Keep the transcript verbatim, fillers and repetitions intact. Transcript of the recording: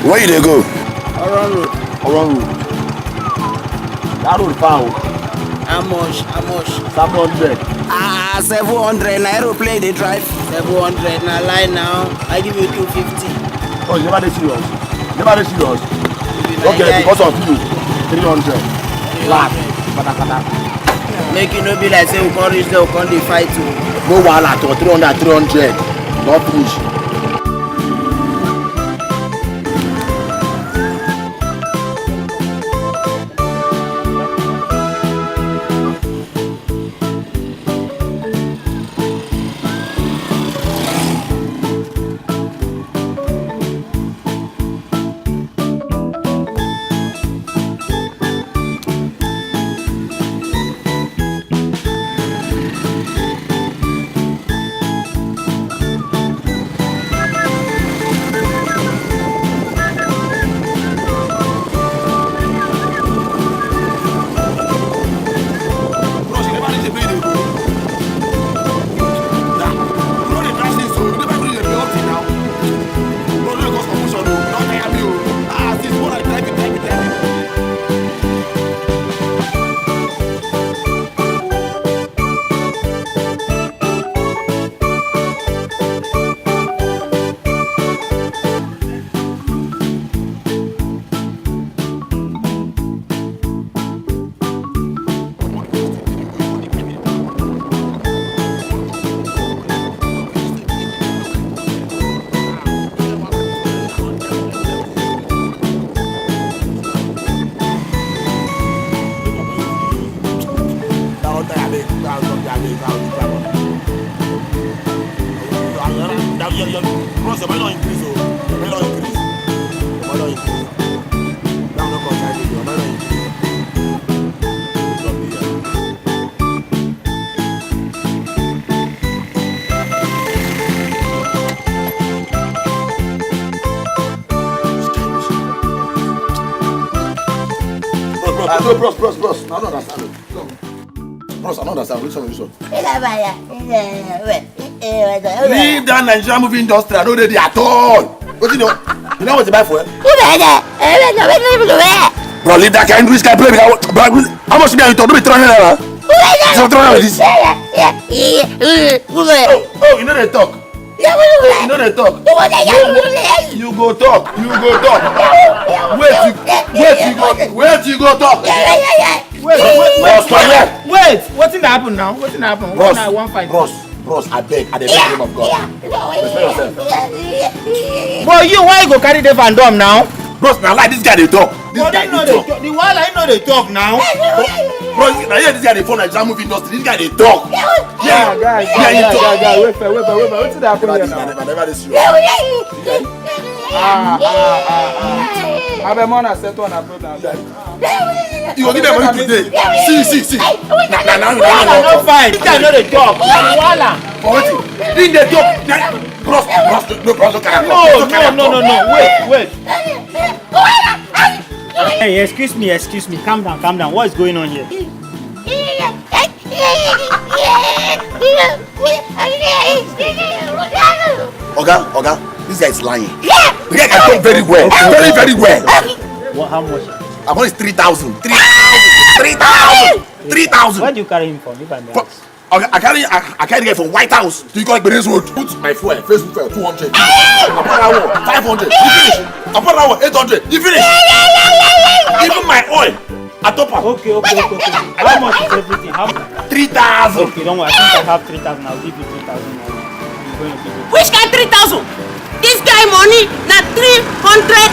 Where you dey go? Oron Road. Oron Road. That road far o. How much? How much? Seven hundred. Ah, seven hundred. Na aeroplane dey drive. Seven hundred. Na lie now. I give you two fifty. Oh, you never dey serious. You never dey serious. Okay, because of you, three hundred. Flat. Kata, kata. Make e no be like say we come reach there, we come dey fight o. No wahala at all. Three hundred, three hundred. No finish. Bros, you never reach the place you dey go. Nah, you no dey drive since o. You never reach the place up till now. Bro, no dey cause commotion o. You don tire me o. Ah, since when I drive you, drive you, drive you. That one tire me. That one tire me. That one tire me. Your, your, your, bros, your money don increase o. Your money don increase. Your money don increase. That one no concern me. Your money don increase. Bros, bros, bros, bros, bros, bros. I no understand o. Bros, I no understand. Which one, which one? Leave that Nigerian movie industry. I no dey there at all. Wetin you, you know what you buy for? Bro, leave that kind, which kind play be that? Bro, how much be you talk? No be three hundred naira. It's not three hundred this. Oh, oh, you know they talk. You know they talk. You go talk. You go talk. Wait, you, wait, you go, wait, you go talk. Wait, wait, wait, wait, wait. Wetin dey happen now? Wetin dey happen? Bros, bros, bros, abeg, I dey beg the name of God. Respect yourself. But you, why you go carry the fandom now? Bros, na lie this guy dey talk. This guy dey talk. The wahala, he no dey talk now. Bros, na here this guy dey form Nigerian movie industry. This guy dey talk. Yeah, guy, guy, guy, guy, wait for, wait for, wait for. Wetin dey happen here now? I never dey serious. Ah, ah, ah, ah. Abeg, man, I settle on a problem. You go give them money today. See, see, see. Na, na, na, na, na, no fight. This guy no dey talk. Na wahala. For wetin? He dey talk. Na, bros, bros, no, bros, no carry am. No, no, no, no, no. Wait, wait. Hey, excuse me, excuse me. Calm down, calm down. What is going on here? Oga, Oga, this guy is lying. The guy can talk very well, very, very well. What, how much? I want is three thousand. Three thousand. Three thousand. Three thousand. Where do you carry him from, if I may ask? Oga, I carry, I, I carry the guy from White House to Ikot Benin Road. Put my fuel, Facebook fuel, two hundred. I put that one, five hundred. You finish. I put that one, eight hundred. You finish. Even my oil. I top am. Okay, okay, okay, okay. How much is everything? How much? Three thousand. Okay, don't worry. Since I have three thousand, I'll give you three thousand naira. I'm going to give you. Which kind three thousand? This guy money na three hundred